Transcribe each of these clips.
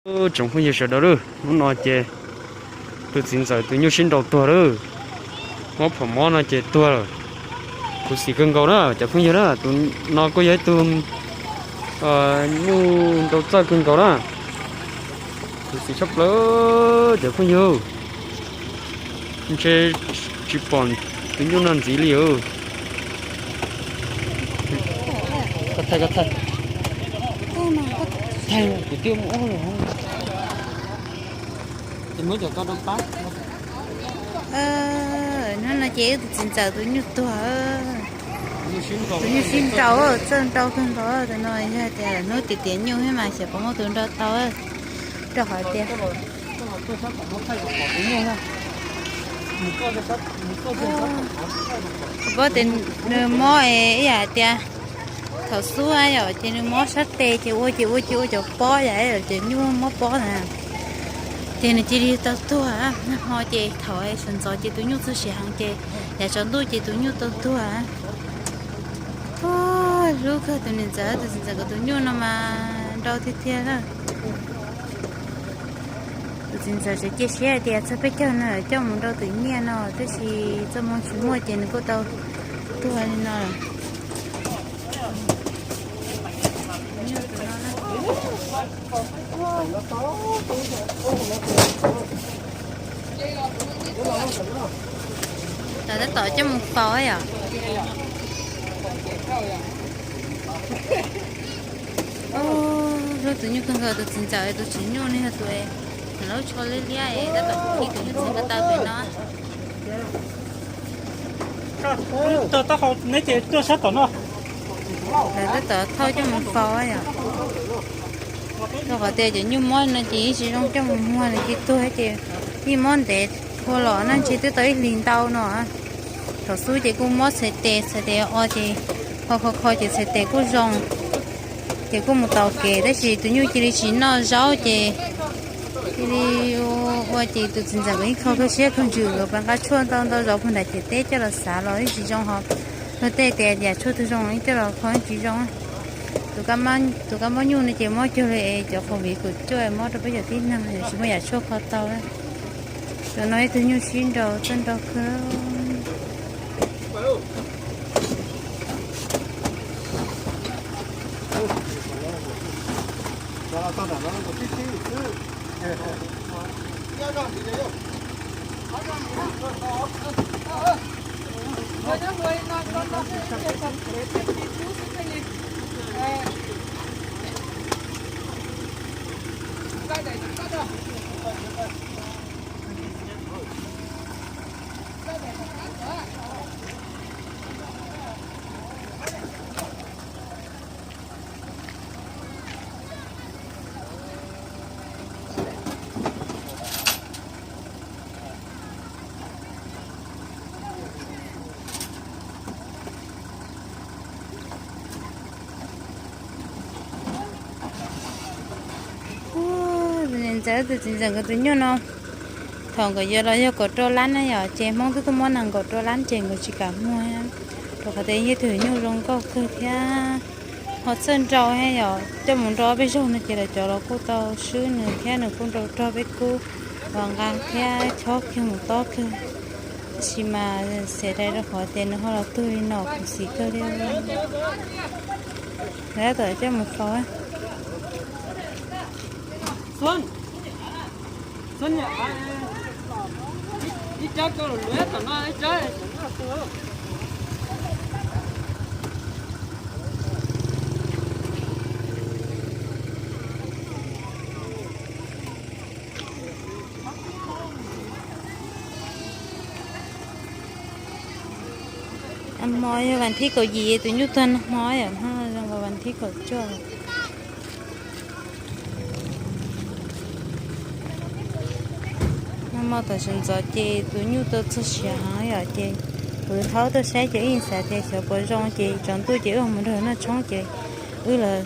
Tsoom phooj ywg sawv daws lawm, hnub no ces tus txiv ntxawm tus nyuj sib nraus tuag lawm. Mob phom mob no ces tuag lawm. Khuv xim kawg nkaus na cov phooj ywg na, tus no kuj yog ib tug nyuj nraus txawj kawg nkaus na. Khuv xim tshaj plaws cov phooj ywg, ntshe tsis pom tus nyuj no ntxiv li. Hnub no ces wb tus txiv ntxawm tus nyuj tuag, tus nyuj sib nraus, txawj nraus kawg nkaus. Tus no yog tias hnub tiav tiav nyuj thiab mas xyov puas muaj tus nrau tau, rau qhov tias kuv paub tias nws mob es ib yam tias thaum xub yom, ces nws mob sab tes ces ua ces ua ces ua cov pob yam ces nyuj mob pob na, ces nws cia li tau tuag. Nag hmo ces thaum sawv ntxov ces tus nyuj txog siav heev ces yav tsaus ntuj ces tus nyuj tau tuag. Hlub kawg tus niam ntxawm, tus txiv ntxawm kom tus nyuj no mas nrau tiag tiag na. Tus txiv ntxawm tseem cia siab hais tias txog peb caug no coj mus nrau tus nyiaj no, tab sis txoj hmoo tsis muaj ces nws kuj tau tuag li no lawm. Lawv tab tom coj mus faus yom. Hlub tus nyuj kawg nkaus, tus txiv ntxawm tus txiv nyuj no yog tus es lub tsho liab liab es tab tom khi tus nyuj txiv ko taw pem no. Lawv tab tom thauj coj mus faus yom. Rau qhov tias cov nyuj mob no ces yeej tsis zoo coj mus muag, nws cia tuag ces yeej mob ntev ua los na, ntshe twb tau ib hlis ntau no. Thaum xub ces kuj mob txhais tes, txhais tes o ces kho kho kho ces txhais tes kuj zoo, ces kuj mus taus kev, tab sis tus nyuj cia li tsis noj zaub ces cia li ua ces tus txiv ntxawm nkawd yeej kho kawg siab kawg ntsws, nkawd pab nqa tshuaj ntau ntau zaus puag nram ciam teb coj los xav los yeej tsis zoo, ho luag tej tias yam tshuaj twg zoo coj los kho yeej tsis zoo. Tus kab mob nyuj no ces mob cuag li es cov qhov viv kaum cuaj mob rau peb cov tib neeg, tsis muaj yam tshuaj kho tau. Cov no ib tug nyuj sib nraus txawj nraus kawg. Tus niam ntxawm tus txiv ntxawm nkawd tus nyuj no, thaum nkawd yuav los yog kaum rau lab na yom, ces Hmoob twb tuaj muab nees nkaum rau lab ces nkawd tsis kam muag, rau qhov tias yog tus nyuj zoo nkauj kawg thiab ho txawj nrau thiab yom, coj mus nrau ob peb zaug no ces lawv cov los kuj tau swb nws thiab nws kuj nrau rog peb kub los nqa thiab chob kiag mus tob kawg. Tab sis mas xav dai rau qhov tias nws ho los tuag li no khuv xim kawg li. Lawv tab tom coj mus faus. Nag hmo yog vas thib kaum yim, tus nyuj tuag nag hmo yom, nag hmo zoo nkaus vas thib kaum cuaj. Nag hmo tam sim ntxov ces tus nyuj tau txog siav heev yom, ces kuv thaub tuaj saib ces wb yeej xav tias xyov puas zoo, ces tsaus ntuj ces wb mus nrog noj tshoob ces wb los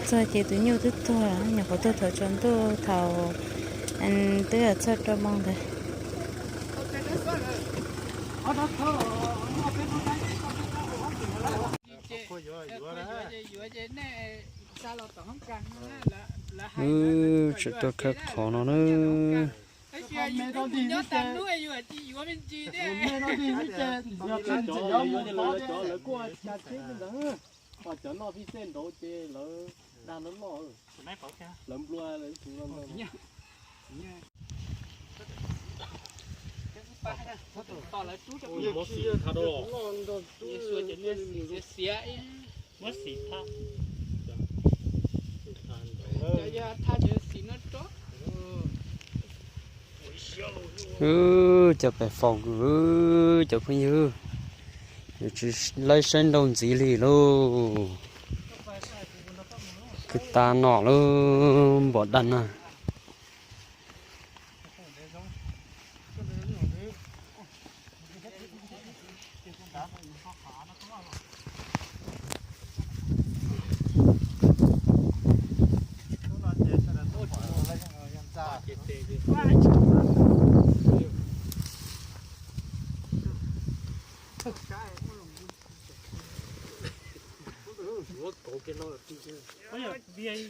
txog ces tus nyuj twb tuag, nyuam qhuav tuag thaum tsaus ntuj thaum twb txog rau moo ntawd. Wb tseem tuaj khawb qhov no na. Cov noj pib xej nraud ces lawv dag lawv loj, lawv nplua lawv tug no. Muab xim thab. Wb cov pem faus, cov phooj ywg, yuav tsis laib saib nrau ntxiv li lauj. Kwv tas nom lauj, npom daj na.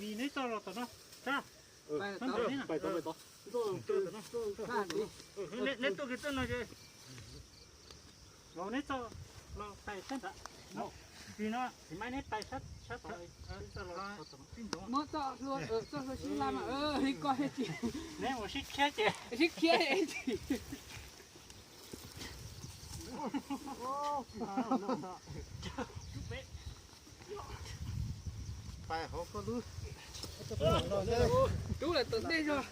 Vim neb txoj los tom no, neb tuaj kiag txoj no ces los neb txoj los pais sab nrad, vim no tsis maib neb pais sab tod. Muab txoj hlua, txoj hlua sib laj mas, koj thiaj tsis, neb mus sib khiab ces, sib khiab. Pais hauv koj lub. Rub lawm tom ntej zog.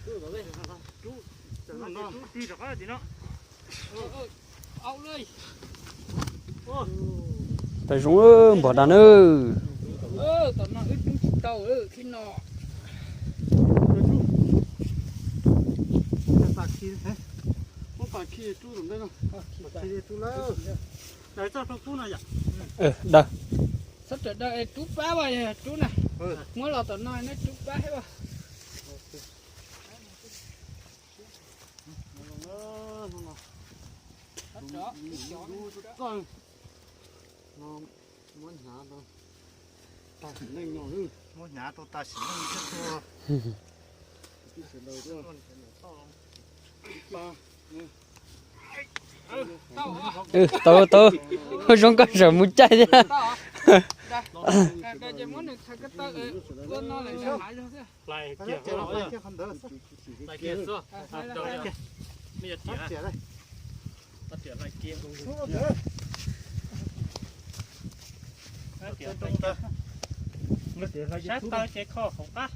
Rub tig rov qab tim no. Pais zoo npom daj na. Tom no wb rub tsis tau khib no. Muab pas khi, muab pas khi rub tom ntej no. Pas khi rub lawm. Daws txoj hlua kub no yom. Daws. Txhob rawm daws es rub pab as, rub na. Muab los tom no neb rub pab thiab as. Muab hnyav rau tag sim neej thiab tua. Tau, tau. Zoo koj tseem mus caij thiab. Sab taw ces kho hauv qab.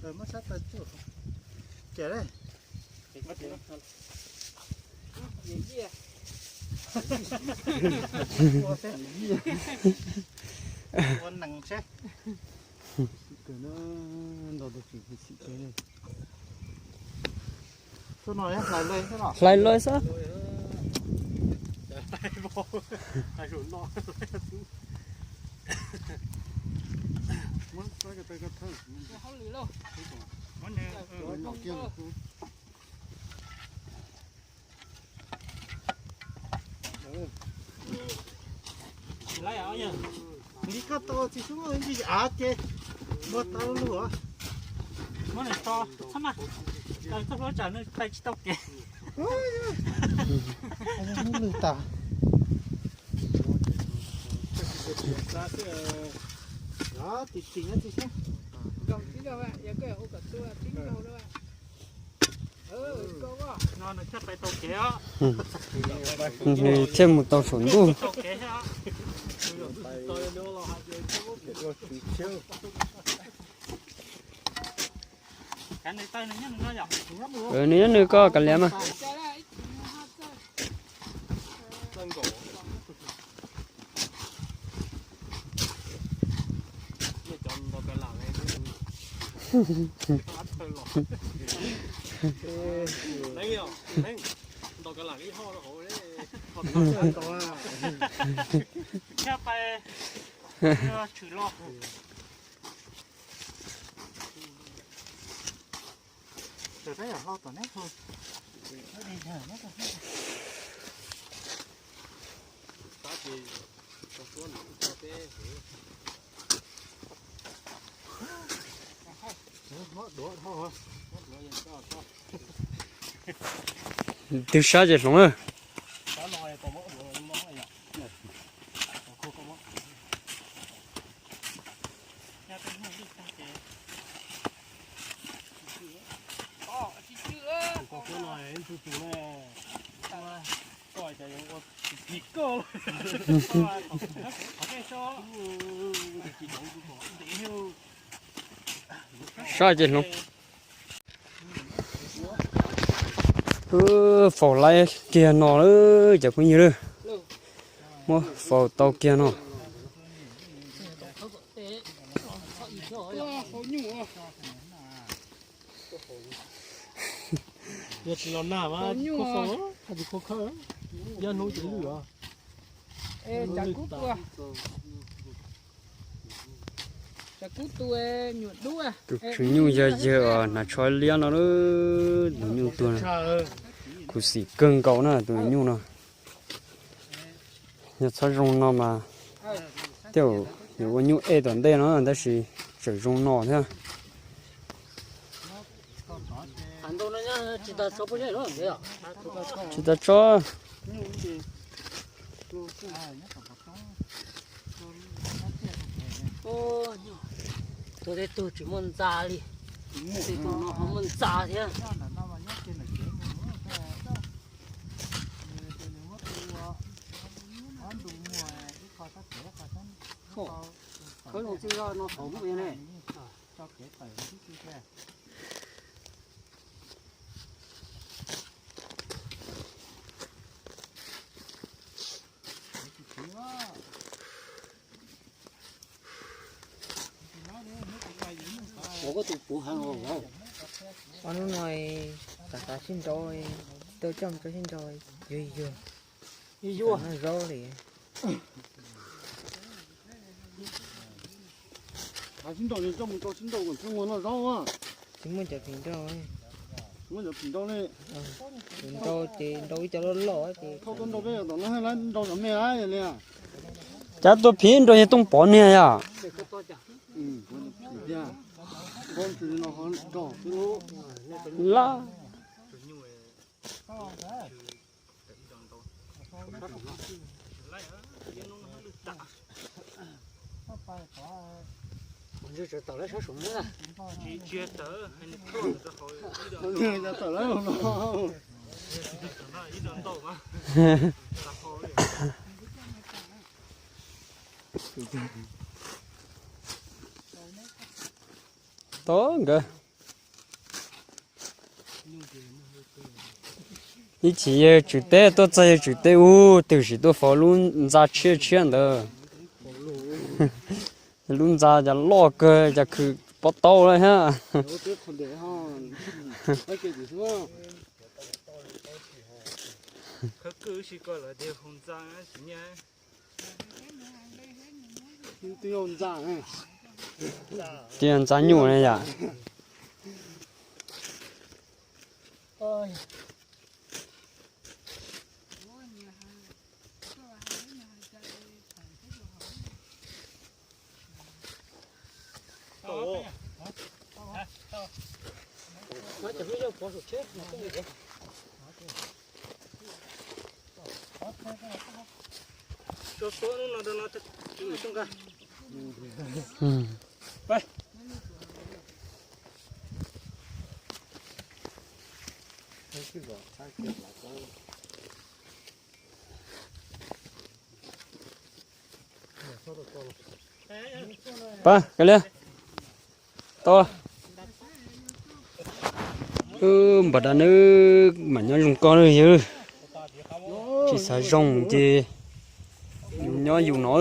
Ua nees seb. Hlais lawm xwb. Nti koj tau txiv xub nti av ces muab tau lug. Muab nws tso txhob mas, txoj hlua tsam nws pais tsis tau kev. Lwg tas. Tim tim tib nkaug. Nws thiaj mus tau saum ntuj. Nws nyob nws, koj kav liam mas. Thiab pais tshwm los. Twb sab ces hloov na. Sab ces hloov. Faus laib kiag no lawm cov phooj ywg lawm. Muab faus tau kiag no. Yog tsis los nag mas kub khau, yog hnub ces lwj os. Tus nyuj yog yawg os, hnav tsho liab no, tus nyuj tuag. Khuv xim kawg nkaus na tus nyuj no. Yog txhob zoo no mas tej zaum yuav ua nyuj ej tom ntej no tab sis tseem zoo no thiab. Tsis tas tso. Tuag tej tug tsis muaj ntxa li, tej tug no ho muaj ntxa thiab. Khawb zoo txij zog no hauv lub ne. Ua hnub no xav xav sib nrau, tau coj mus rau sib nrau, yuag yuag, yuag zaub li. Sib nrau, coj mus rau sib nrau kom thiaj muaj noj zaub. Tsis muaj cov phim nrau. Muab cov phim nrau ne. Phim nrau ces nrau ib co loj loj ces thauj tuaj nrau peb tom no, nrau cov me li. Cas tua phim nrau yog tooj pov niag yom. Lab. Tod nkawd. Ib chim yawg Tswv Teb tuaj txog, yawg Tswv Teb ub twb sim tuaj faus lub ntxa tshiab tshiab ntawd. Lub ntxa cas loj kawg, cas khwv pob taub lawm thiab. Tsis yog ntxa nyuj ne yom. Pab, kav liam. Tau. Wb npam dab neb mam nyob zoo koj yawg. Tsis xav zoo ces yus nyob yus no.